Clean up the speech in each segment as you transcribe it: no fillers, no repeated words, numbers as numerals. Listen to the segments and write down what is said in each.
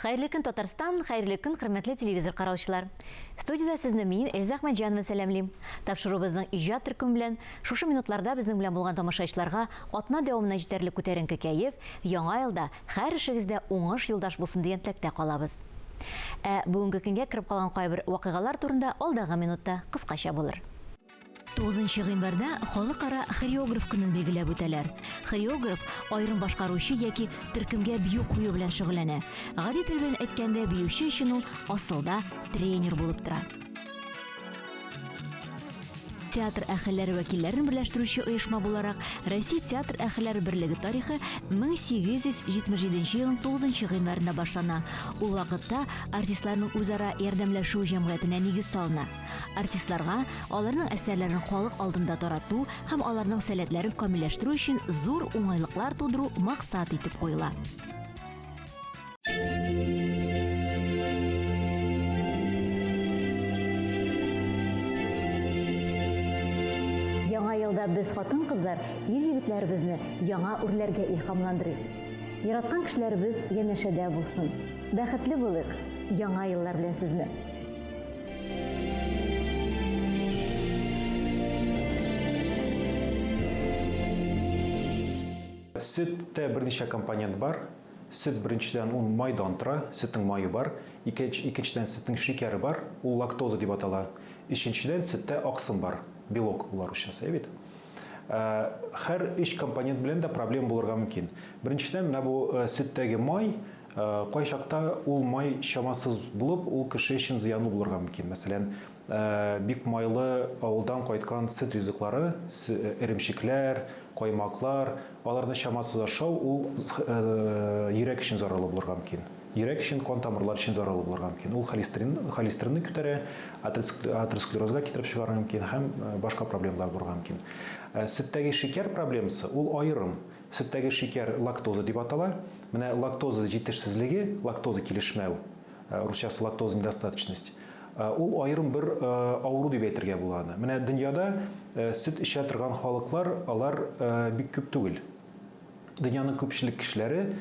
Хәерле көн, Татарстан, хәерле көн, хөрмәтле телевизор караучылар. Студиядә сезне мин, Эльза Әхмәтҗанова сәламлим. Тапшыруыбызның иҗат төркеме белән шушы минутларда безнең белән булган тамашачыларга атна дәвамына җитәрлек күтәренке кәеф, яңа елда һәр эшегездә уңыш юлдаш булсын дигән теләктә калабыз. Ә бүгенге көнгә кереп калган кайбер вакыйгалар турында алдагы минутта кыскача булыр. 9 гыйнварда Халыкара хореограф көнен билгеләп үтәләр. Хореограф аерым башкаручы яки төркемгә бию кую белән шөгыльләнә. Гади тел белән әйткәндә, биюче өчен ул асылда тренер булып тора. Театр әһелләре вәкилләрен берләштерүче оешма буларак, Россия театр әһелләре берлеге тарихы 1877 елның 9 гыйнварында башлана. Ул вакытта артистларның үзара ярдәмләшү җәмгыятенә нигез салына. Артистларга аларның әсәрләрен халык алдында тарату һәм аларның сәләтләрен камилләштерү өчен зур уңайлыклар тудыру максат итеп куела. Яңа елда без хатын-кызлар ир-егетләребезне яңа үрләргә илһамландырыйк. Яраткан кешеләребез янәшәдә булсын. Бәхетле булыйк! Яңа еллар белән сезне! Сөттә берничә компонент бар. Сөт беренчедән ул майдан тора, сөтнең мае бар. Икенчедән сөтнең шикәре бар, ул лактоза дип атала. Өченчедән сөттә аксым бар, белок ул русчасы, әйе бит? Һәр өч компонент белән дә проблема булырга мөмкин. Беренчедән, менә бу сөттәге май, Кайчакта ул май чамасыз булып, ул кеше өчен зыянлы булырга мөмкин. Мәсәлән, бик майлы авылдан кайткан сөт ризыклары, эремчекләр, каймаклар, аларны чамасыз ашау ул йөрәк өчен зарарлы булырга мөмкин. Йөрәк өчен, кан тамырлар өчен зарарлы булырга мөмкин. Ул холестерин, холестеринны күтәрә, атеросклерозга китереп чыгарырга мөмкин һәм башка проблемалар булырга мөмкин. Сөттәге шикәр проблемасы ул аерым. Сөттәге шикәр лактоза дип атала. Менә лактоза җитешсезлеге, лактоза килешмәү, русчасы лактоза недостаточность, ул аерым бер авыру дип әйтергә була аны. Менә дөньяда сөт эчә торган халыклар, алар бик күп түгел. Дөньяның күпчелек кешеләре,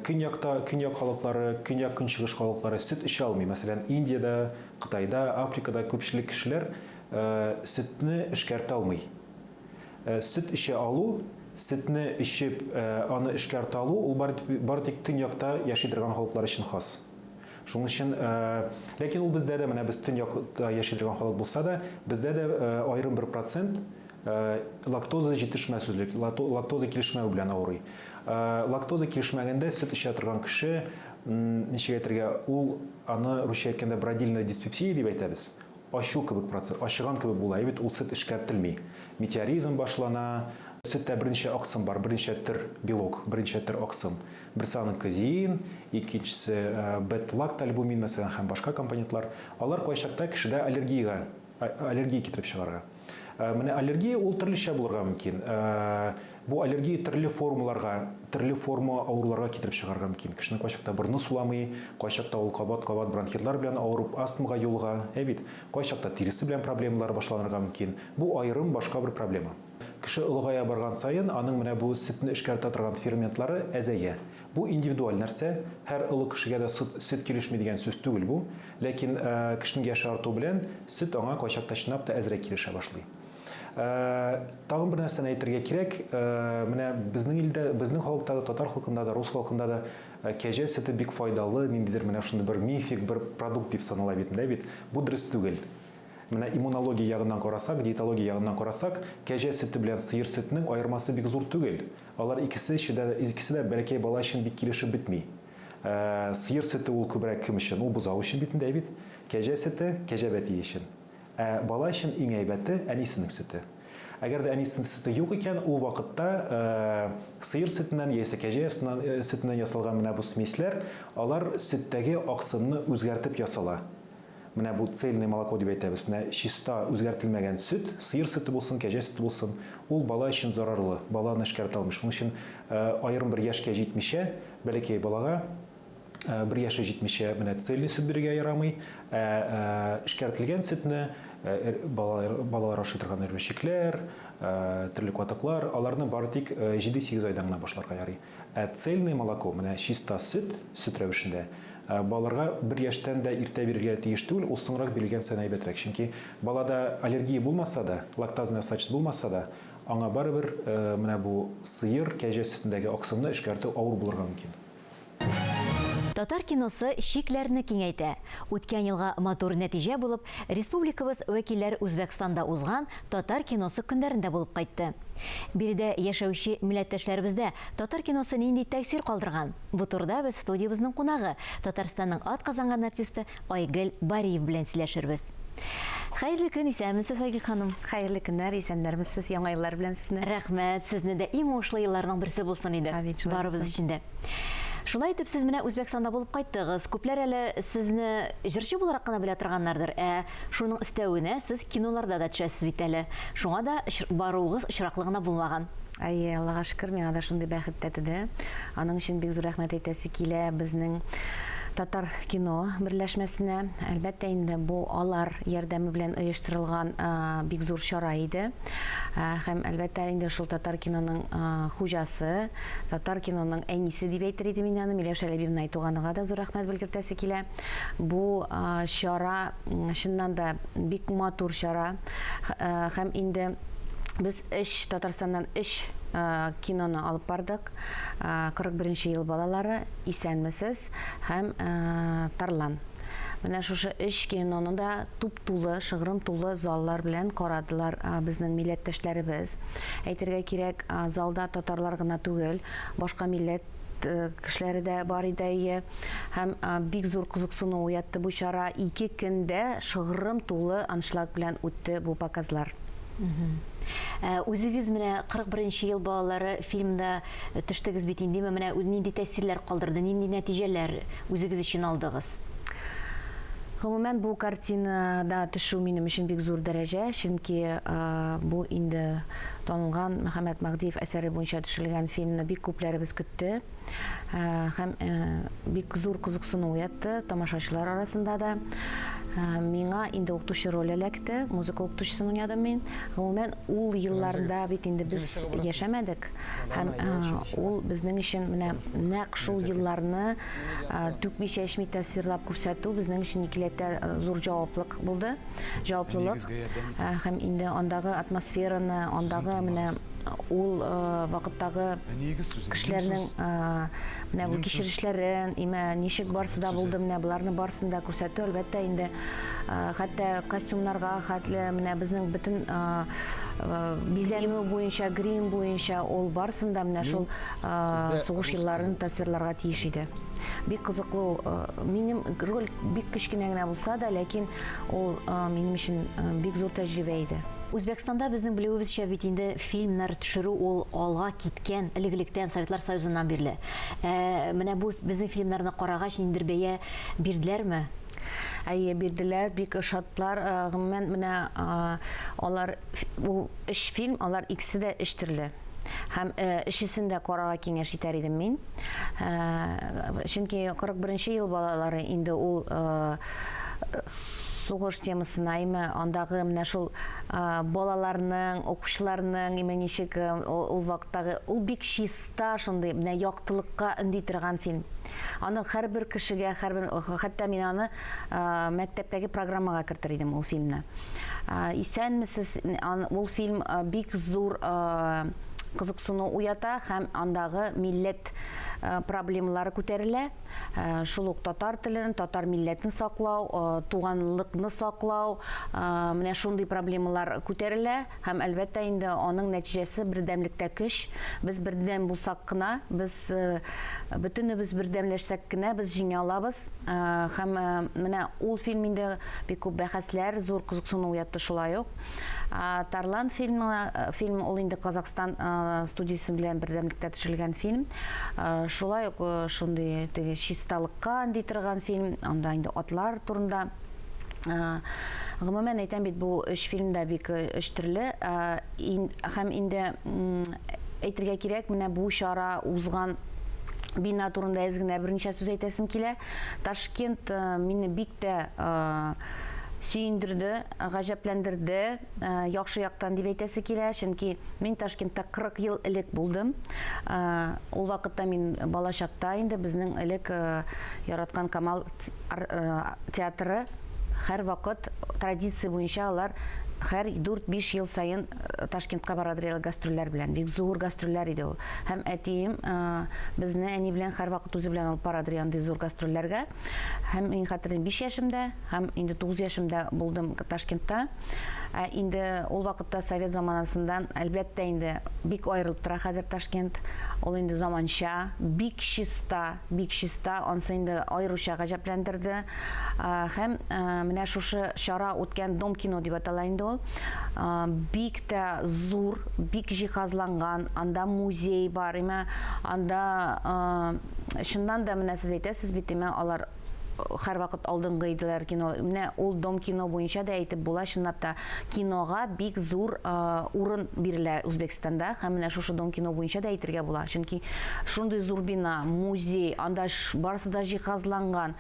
көньякта, көньяк халыклары, көньяк-көнчыгыш халыклары сөт эчә алмый. Мәсәлән, Индиядә, Кытайда, Африкада күпчелек кешеләр сөтне эшкәртә алмый. Сөт эчә алу, сөтне эчеп, аны эшкәртә алу, ул бары тик төньякта яши торган халыклар өчен хас. Шуның өчен, ләкин ул бездә дә, менә без төньякта яши торган халык булса да, бездә дә аерым бер процент лактоза җитешмәсезлек, лактоза килешмәү белән авырый. Лактоза килешмәгәндә сөт эчә торган кеше, ничек әйтергә, ул аны русча әйткәндә бродильная диспепсия дип әйтәбез. Ачу кебек процесс, ачыган кебек була, ә бит ул сөт эшкәртелми. Метеоризм башлана. Сөттә берничә аксым бар, берничә төр белок, берничә төр аксым. Берсе аның казеин, икенчесе бет-лактальбумин, мәсәлән, һәм башка компонентлар. Алар кайчакта кешедә аллергиягә, аллергия китереп чыгарга. Менә аллергия ул төрлечә булырга мөмкин. Бу аллергия төрле формаларга, төрле форма авыруларга китереп чыгарырга мөмкин. Кешенең кайчакта борыны суламый, кайчакта ул кабат-кабат бронхитлар белән авырып, астмага юлыга, ә бит кайчакта тиресе белән проблемалар башланырга мөмкин. Бу аерым башка бер проблема. Кеше олыгая барган саен, аның менә бу сөтне эшкәртә торган ферментлары әзәя. Бу индивидуаль нәрсә, һәр олы кешегә дә сөт килешми дигән сүз түгел бу. Ләкин кешенең яше арту белән сөт аңа кайчакта чынлап та әзрәк килешә башлый. Тагын бер нәрсәне әйтергә кирәк, менә безнең илдә, безнең халыкта да, татар халкында да, рус халкында да кәҗә сөте бик файдалы, ниндидер менә шундый бер мифик бер продукт дип санала бит, дә бит. Бу дөрес түгел. Менә иммунология ягыннан карасак, диетология ягыннан карасак, кәҗә сөте белән сыер сөтенең аермасы бик зур түгел. Алар икесе икесе дә бәләкәй бала өчен бик килешеп бетми. Сыер сөте ул күбрәк кем өчен? Ул бозау өчен бит инде, әй бит. Кәҗә сөте, кәҗә бәтие өчен. Ә бала өчен иң әйбәте, әнисенең сөте. Әгәр дә әнисенең сөте юк икән, ул вакытта сыер сөтеннән яисә кәҗә сөтеннән ясалган менә бу смесьләр, алар сөттәге аксымны үзгәртеп ясала. Менә бу цельное молоко дип әйтәбез. Менә чиста, үзгәртелмәгән сөт, сыер сөте булсын, кәҗә сөте булсын, ул бала өчен зарарлы, бала аны эшкәртә алмый. Шуның өчен аерым бер яшькә җитмичә, бәләкәй балага бер яше җитмичә менә цельный сөт бирергә ярамый, ә эшкәртелгән сөтне балалар, балалар ашый торган эремчекләр, төрле катыклар, аларны бары тик 7-8 айдан гына башларга ярый. Ә цельное молоко, менә чиста сөт, сөт рәвешендә, Балаларга бер яшьтән дә иртә бирергә тиеш түгел, ул соңрак бирелгән саен әйбәтрәк. Чөнки балада аллергия булмаса да, лактазная слабость булмаса да, аңа барыбер менә бу сыер, кәҗә сөтендәге аксымны эшкәртү авыр булырга мөмкин. Татар киносы чикләрне киңәйтә. Үткән елга матур нәтиҗә булып, республикабыз вәкилләре Үзбәкстанда узган Татар киносы көннәрендә булып кайтты. Биредә яшәүче милләттәшләребездә татар киносы нинди тәэсир калдырган? Бу турыда без студиябезнең кунагы, Татарстанның атказанган артисты Айгөл Бариев белән сөйләшербез. Хәерле көн, исәнмесез, Айгөл ханым. Хәерле көннәр, исәннәрмесез, яңа еллар белән сезне. Рәхмәт, сезне дә иң уңышлы елларның берсе булсын иде. Амин, шулай Барыбыз булсын. өчен дә. Шулай итеп, сез менә Үзбәкстанда булып кайттыгыз. Күпләр әле сезне җырчы буларак кына белә торганнардыр, ә шуның өстәвенә сез киноларда да төшәсез бит әле. Шуңа да баруыгыз очраклы гына булмаган. Әйе, Аллага шөкер, миңа да шундый бәхет тәтеде. Аның өчен бик зур рәхмәт әйтәсе килә безнең Татар кино берләшмәсенә. Әлбәттә инде, бу алар ярдәме белән оештырылган бик зур чара иде. Һәм, әлбәттә инде, шул татар киноның хуҗасы, татар киноның әнисе дип әйтер идем мин аны, Миләүшә Ләбибовна Айтуганова да зур рәхмәт белгертәсе килә. Бу чара, чыннан да, бик матур чара. Һәм инде без өч, Татарстаннан өч киноны алып бардык. 41 нче ел балалары, Исәнмесез һәм Тарлан. Менә шушы өч киноны да туп-тулы, шыгрым тулы заллар белән карадылар безнең милләттәшләребез. Әйтергә кирәк, залда татарлар гына түгел, башка милләт кешеләре дә бар иде, әйе. Һәм бик зур кызыксыну уятты бу чара. Ике көндә шыгрым тулы аншлаг белән үтте бу показлар. Ә үзегез менә 41 нче ел балалары фильмда төштегез бит инде, менә нинди тәэсирләр калдырды, нинди нәтиҗәләр үзегез өчен алдыгыз? Гомумән, бу картинада төшү минем өчен бик зур дәрәҗә, чөнки бу инде танылган Мөхәммәт Мәһдиев әсәре буенча төшерелгән фильмны бик күпләребез көтте. Һәм бик зур кызыксыну уятты тамашачылар арасында да. Миңа инде укытучы роле эләкте, музыка укытучысын уйнадым мин. Гомумән, ул елларда бит инде без яшәмәдек. Һәм ул безнең өчен менә нәкъ шул елларны түкми-чәчми тасвирлап күрсәтү безнең өчен икеләтә зур җаваплык булды. Җаваплылык. Һәм инде андагы атмосфераны, андагы менә ул вакыттагы кешеләрнең менә бу кичерешләрен, имә ничек барсы да булды, менә боларны барысын да күрсәтү, әлбәттә инде, хәтта костюмнарга хәтле, менә безнең бөтен бизәнү буенча, грим буенча, ул барысын да менә шул сугыш елларын тасвирларга тиеш иде. Бик кызыклы, минем роль бик кечкенә генә булса да, ләкин ул минем өчен бик зур тәҗрибә иде. Үзбәкстанда безнең белүебезчә бит инде фильмнар төшерү ул алга киткән, элек-электән, Советлар Союзыннан бирле. Ә менә бу безнең фильмнарны карагач, ниндидер бәя бирделәрме? Әйе, бирделәр, бик ошаттылар. Гомумән, менә алар, бу өч фильм, алар икесе дә өч төрле. Һәм өчесен дә карарга киңәш итәр идем мин. Чөнки 41 нче ел балалары инде ул сугыш темасына, име, андагы менә шул балаларның, укучыларның, име, ничек ул вакыттагы, ул бик чиста шундый, менә яктылыкка өнди торган фильм. Аны һәрбер кешегә, һәрбер, хәтта мин аны мәктәптәге программага кертер идем ул фильмны. Исәнмесез, ул фильм бик зур кызыксыну уята һәм андагы милләт проблемалары күтәрелә. Шул ук татар телен, татар милләтен саклау, туганлыкны саклау, менә шундый проблемалар күтәрелә һәм, әлбәттә инде, аның нәтиҗәсе бердәмлектә көч. Без бердәм булсак кына, без бөтенебез бердәмләшсәк кенә без җиңә алабыз. Һәм менә ул фильм инде бик күп бәхәсләр, зур кызыксыну уятты шулай ук. Тарлан фильмы, фильм ул инде Казахстан студиясе белән бердәмлектә төшерелгән фильм. Шулай ук шундый теге чисталыкка өнди торган фильм, анда инде атлар турында. Гомумән әйтәм бит, бу өч фильм да бик өч төрле. Һәм инде әйтергә кирәк, менә бу чара узган бина турында әз генә берничә сүз әйтәсем килә. Ташкент мине бик тә. Сөендерде, гаҗәпләндерде, яхшы яктан дип әйтәсе килә, чөнки мин Ташкентта 40 ел элек булдым. Ул вакытта мин бала чакта инде безнең элек яраткан Камал театры һәрвакыт традиция буенча алар һәр 4-5 ел саен Ташкентка барадыр иде гастрольләр белән. Бик зур гастрольләр иде ул. Һәм әтием безне әни белән һәрвакыт үзе белән алып барадыр андый зур гастрольләргә. Һәм мин хәтерлим, 5 яшемдә һәм инде 9 яшемдә булдым Ташкентта. Ә инде ул вакытта совет заманасыннан, әлбәттә инде, бик аерылып тора хәзер Ташкент. Ул инде заманча, бик чиста, бик чиста. Ансы инде аеруча гаҗәпләндерде. Һәм менә шушы чара үткән Дом кино дип атала инде ул. Бик тә зур, бик җиһазланган, анда музей бар, имә анда Чыннан да, менә сез әйтәсез бит, димәк, алар һәрвакыт алдынгы иделәр кино. Менә ул Дом кино буенча да әйтеп була, чынлап та кинога бик зур урын бирелә Үзбәкстанда һәм менә шушы Дом кино буенча да әйтергә була. Чөнки шундый зур бина, музей, анда барысы да җиһазланган.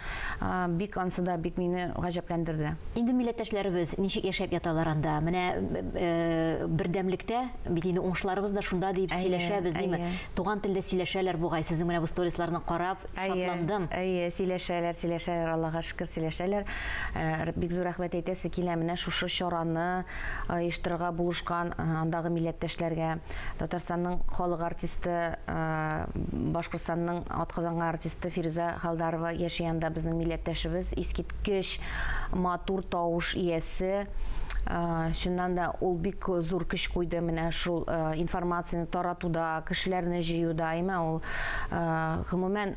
Бик ансы да бик мине гаҗәпләндерде. Инде милләттәшләребез ничек яшәп яталар анда? Менә бердәмлектә бит инде уңышларыбыз да шунда дип сөйләшәбез, димме? Туган телдә сөйләшәләр бугай, сезнең менә бу сторисларны карап, шатландым. Әйе, сөйләшәләр, сөйләшәләр, Аллага шөкер, сөйләшәләр. Бик зур рәхмәт әйтәсе килә, менә шушы чараны оештырырга булышкан андагы милләттәшләргә. Татарстанның халык артисты, Башкортстанның атказанган артисты Фирүзә Халдарова яши анда, безнең милләттәшебез, искиткеч матур тавыш иясе. Чыннан да, ул бик зур көч куйды менә шул информацияне таратуда, кешеләрне җыюда, әйме, ул гомумән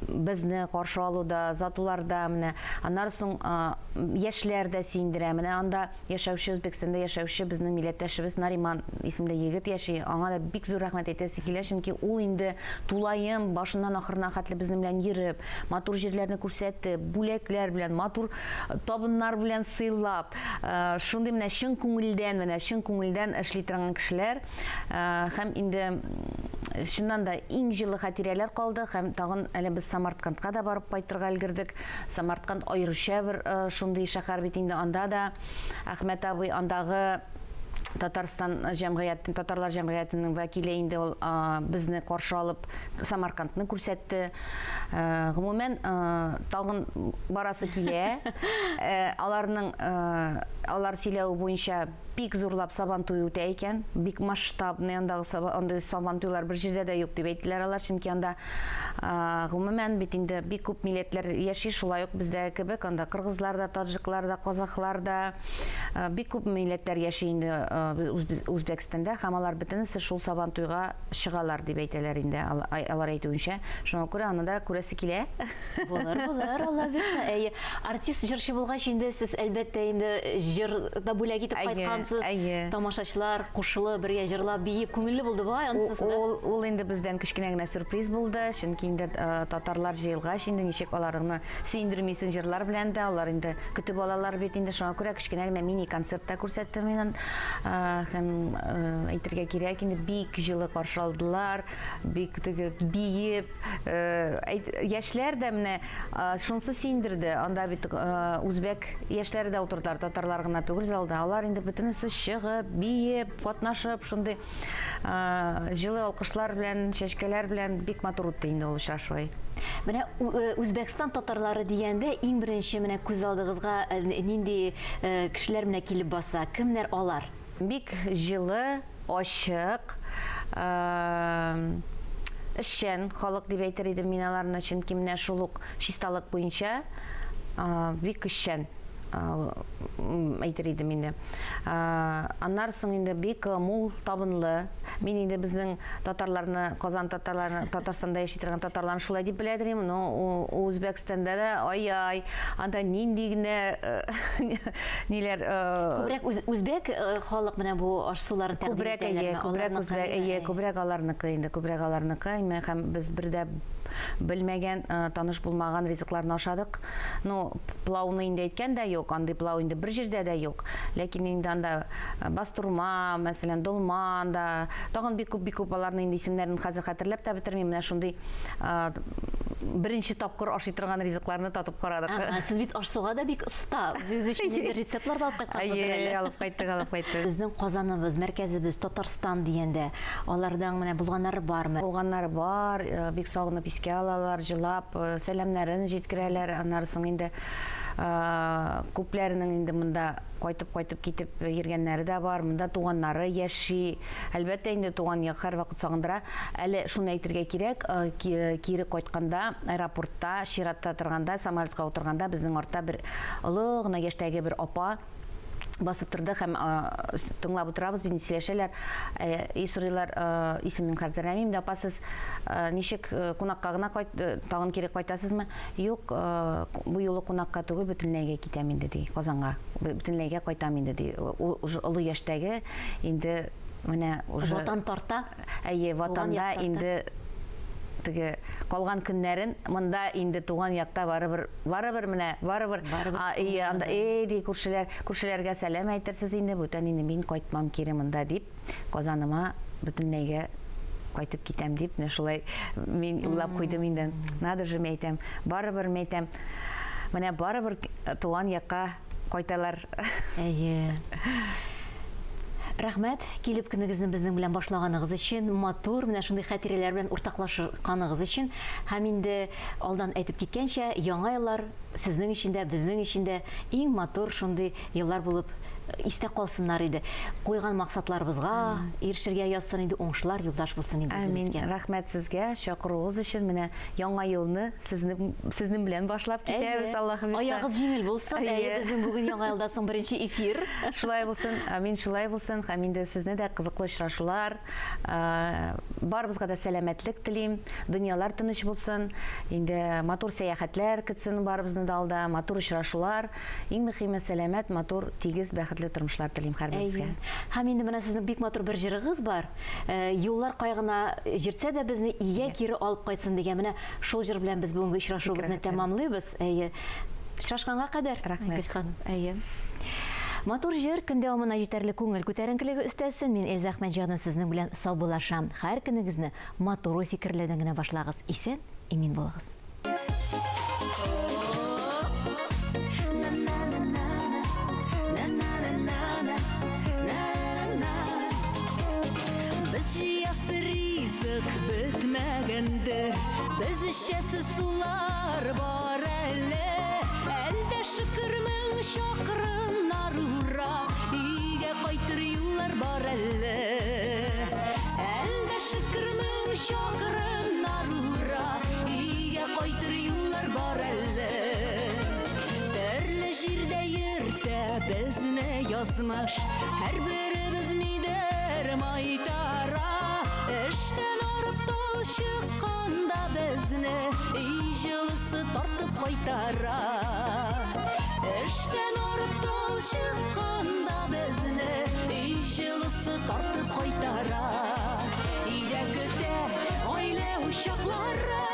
безне каршы алуда, озатуларда, менә аннары соң яшьләр дә сөендерә. Менә анда яшәүче, Үзбәкстанда яшәүче безнең милләттәшебез Нариман исемле егет яши. Аңа да бик зур рәхмәт әйтәсе килә, чөнки ул инде тулаем башыннан ахырына хәтле безнең белән йөреп, матур җирләрне күрсәтеп, бүләкләр белән, матур табыннар белән сыйлап, шундый менә чын күңелдән, менә чын күңелдән эшли торган кешеләр. Һәм инде чыннан да иң җылы хатирәләр калды һәм тагын әле без Самаркандка да барып кайтырга өлгердек. Самарканд аеруча бер шундый шәһәр бит инде, анда да Әхмәт абый андагы Татарстан җәмгыятен, татарлар җәмгыятенең вәкиле инде ул безне каршы алып Самаркандны күрсәтте. Гомумән, тагын барасы килә. Аларның алар сөйләве буенча бик зурлап Сабан туе үтә икән. Бик масштабный андагы андый Сабан туйлар бер җирдә дә юк дип әйттеләр алар, чөнки анда гомумән бит инде бик күп милләтләр яши, шулай ук бездәге кебек, анда кыргызлар да, таҗиклар да, казахлар да, бик күп милләтләр яши инде Үзбәкстанда һәм алар бөтенесе шул Сабан туйга чыгалар дип әйтәләр инде, алар әйтүенчә. Шуңа күрә аны да күрәсе килә. Булыр, булыр, Алла бирсә. Әйе. Артист җырчы булгач инде сез әлбәттә инде җыр да бүләк итеп кайткансыз. Әйе. Тамашачылар кушылып бергә җырлап, биеп, күңелле булды бугай анысы да. Ул, ул инде бездән кечкенә генә сюрприз булды, чөнки инде татарлар җыелгач инде ничек аларны сөендермисең җырлар белән дә, алар инде көтеп алалар бит инде. Шуңа күрә кечкенә генә мини-концерт та күрсәттем мин. Һәм әйтергә кирәк, инде бик җылы каршы алдылар, бик теге биеп, яшьләр дә менә шунысы сөендерде, анда бит үзбәк яшьләре дә утырдылар, татарлар гына түгел залда. Алар инде бөтенесе чыгып, биеп, катнашып, шундый җылы алкышлар белән, чәчкәләр белән бик матур үтте инде ул очрашу. Менә Үзбәкстан татарлары дигәндә иң беренче менә күз алдыгызга нинди кешеләр менә килеп баса? Кемнәр алар? Бик җылы, ачык, эшчән халык дип әйтер идем мин аларны, чөнки менә шул ук чисталык буенча бик эшчән әйтер идем инде. Аннары соң инде бик мул табынлы. Мин инде безнең татарларны, Казан татарларны, Татарстанда яши торган татарларны шулай дип беләдер идем, но Үзбәкстанда да ай-яй, анда нинди генә ниләр. Күбрәк үзбәк халык менә бу аш-суларын тәкъдим итәләрме? Күбрәк, әйе, күбрәк үзбәк, әйе, күбрәк аларныкы инде, күбрәк аларныкы. Һәм без бер дә белмәгән, таныш булмаган ризыкларны ашадык. Ну, плауны инде әйткән дә юк, андый плау инде бер җирдә дә юк. Ләкин инде анда бастурма, мәсәлән, долма анда, тагын бик күп, бик күп аларның инде исемнәрен хәзер хәтерләп тә бетермим. Менә шундый беренче тапкыр ашый торган ризыкларны татып карадык. Ага, сез бит аш-суга да бик оста. Үзегез өчен инде рецептлар да алып кайткансыздыр әле. Әйе, алып кайттык, алып кайттык. Безнең Казаныбыз, мәркәзебез Татарстан дигәндә, алардан менә булганнары бармы? Булганнары бар, бик сагынып искә алалар, җылап, сәламнәрен җиткерәләр. Аннары соң инде күпләренең инде монда кайтып-кайтып китеп йөргәннәре дә бар, монда туганнары яши. Әлбәттә инде туган як һәрвакыт сагындыра. Әле шуны әйтергә кирәк, кире кайтканда аэропортта чиратта торганда, самолетка утырганда безнең артта бер олы гына яшьтәге бер апа басып торды һәм тыңлап утырабыз, бит сөйләшәләр. И сорыйлар, исемен хәтерләмим дә, апа сез ничек кунакка гына кайт, тагын кире кайтасызмы? Юк, бу юлы кунакка түгел, бөтенләйгә китәм инде ди, Казанга. Бөтенләйгә кайтам инде ди. Ул уже олы яшьтәге, инде менә уже Ватан тарта. Әйе, ватанда инде теге калган көннәрен монда инде туган якта барыбер, барыбер менә, барыбер. Ие, анда, эй, ди күршеләр, күршеләргә сәлам әйтерсез инде, бүтән инде мин кайтмам кире монда дип, Казаныма бөтенләйгә кайтып китәм дип, менә шулай мин уйлап куйдым инде. Надо же, мин әйтәм, барыбер, мин әйтәм, менә барыбер туган якка кайталар. Әйе. Рәхмәт, килеп көнегезне безнең белән башлаганыгыз өчен, матур менә шундый хатирәләр белән уртаклашканыгыз өчен. Һәм инде алдан әйтеп киткәнчә, яңа еллар сезнең өчен дә, безнең өчен дә иң матур шундый еллар булып истә калсыннар иде. Куйган максатларыбызга ирешергә язсын инде, уңышлар юлдаш булсын инде Амин. үзебезгә. Рәхмәт сезгә чакыруыгыз өчен. Менә яңа елны сезнең сезнең белән башлап китәбез, Аллаһы бирса. Аягыз җиңел булсын. Әйе, безнең бүген яңа елда соң беренче эфир. Шулай булсын, амин, шулай булсын. Һәм инде сезне дә кызыклы очрашулар, барыбызга да сәламәтлек телим. Дөньялар тыныч булсын. Инде матур сәяхәтләр көтсен барыбызны да алда, матур очрашулар. Иң мөхиме, сәламәт, матур, тигез, бәхетле тормышлар телим һәрберегезгә. Һәм инде менә сезнең бик матур бер җырыгыз бар. Юллар кая гына җөртсә дә безне өйгә кире алып кайтсын дигән. Менә шул җыр белән без бүгенге очрашуыбызны тәмамлыйбыз. Әйе. Очрашканга кадәр. Рәхмәт. Айгөл ханым. Әйе. Матур җыр көн дәвамына җитәрлек күңел күтәренкелеге өстәсен. Мин Эльза Әхмәтҗанова сезнең белән саубуллашам. Һәр көнегезне матур уй-фикерләрдән генә башлагыз. Исән, имин булыгыз. Без җыясы ризык бетмәгәндер, Без эчәсе сулар бар әле. Әлдә шөкер мең чакрымнар ура, Өйгә кайтыр юллар бар әле. Әлдә шөкер мең чакрымнар ура, Өйгә кайтыр юллар бар әле. Төрле җирдә йөртә безне язмыш, Һәрберебез нидер майтара. Эштән арып талчыкканда безне Өй җылысы тартып кайтара. Эштән арып талчыкканда безне Өй җылысы тартып кайтара. Өйдә көтә гаилә учаклары,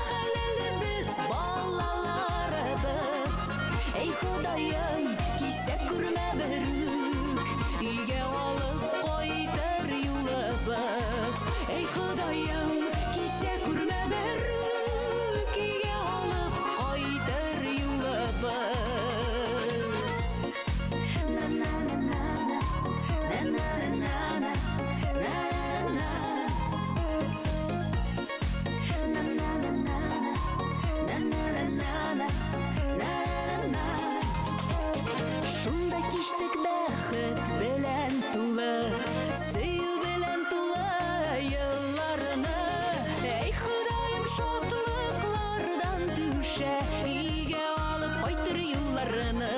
Хәләлебез, балаларыбыз. Әй, Ходаем, кисәк күрмә берүк, Өйгә алып кайтыр юлыбыз. Әй, Ходаем, кисәк күрмә берүк, Өйгә алып кайтыр юлыбыз. На-на-на-на-на, на-на-на-на-на, на-на-на. На-на-на-на-на, на-на-на-на-на, на-на-на. Шунда кичтек бәхет белән тулы, сөю белән тулы елларны. Әй, Ходаем, шатлыклардан түшә, өйгә алып кайтыр юлларны.